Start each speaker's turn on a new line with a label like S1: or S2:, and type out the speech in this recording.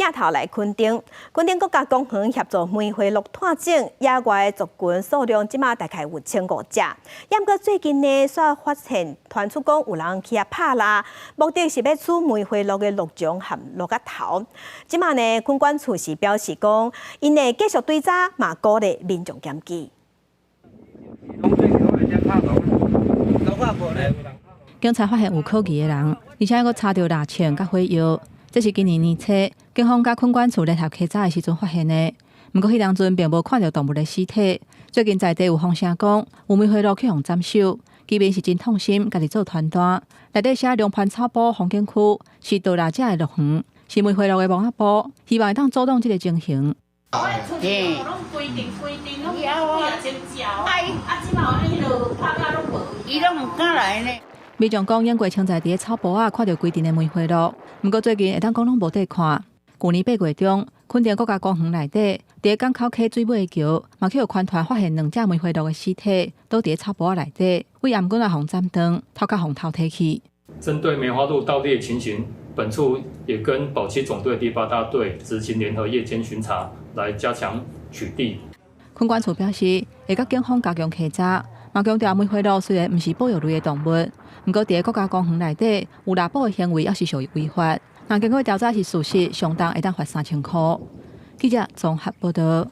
S1: 鏡頭來墾丁，墾丁國家公園協助梅花鹿拓種野外族群數量，這馬大概有1500隻。毋過最近呢，煞發現傳出講有人去遐拍獵，目的是欲取梅花鹿的鹿茸和鹿仔頭。這馬呢，墾管處是表示講，𪜶會繼續追查，嘛鼓勵民眾檢舉。
S2: 警察發現有可疑的人，而且閣查著獵槍佮火藥。這是今年年初，警方佮墾管處聯合稽查的時陣發現的。毋過彼當陣並無看著動物的屍體。最近在地有風聲講，有梅花鹿去予斬首，居民是真痛心，家己做傳單，內底寫龍盤草埔風景區是盜獵者的樂園，是梅花鹿的墓仔埔，希望會當阻擋這个情形。
S3: 嘿，規定規定攏幾仔千隻，啊，這馬彼落拍甲攏無，伊攏毋敢來呢。
S2: 民眾講，應過曾在佇咧草埔仔看著規陣的梅花鹿，毋過最近會當講攏無得看。舊年8月中，墾丁國家公園內底，佇咧港口溪水尾的橋，嘛去予寬團發現兩隻梅花鹿的屍體，倒佇咧草埔仔內底，為頷頸仔予斬斷，頭殼予偷提去。
S4: 針對梅花鹿盜獵情形，本處也跟保七總隊第八大隊執行聯合夜間巡查，來加強取締。
S2: 墾管處表示，會佮警方加強稽查，嘛強調梅花鹿雖然毋是保育類的動物，毋過佇咧國家公園內底有獵捕的行為，猶是屬於違法。若經過調查是事實，相當會當罰3000箍。記者綜合報導。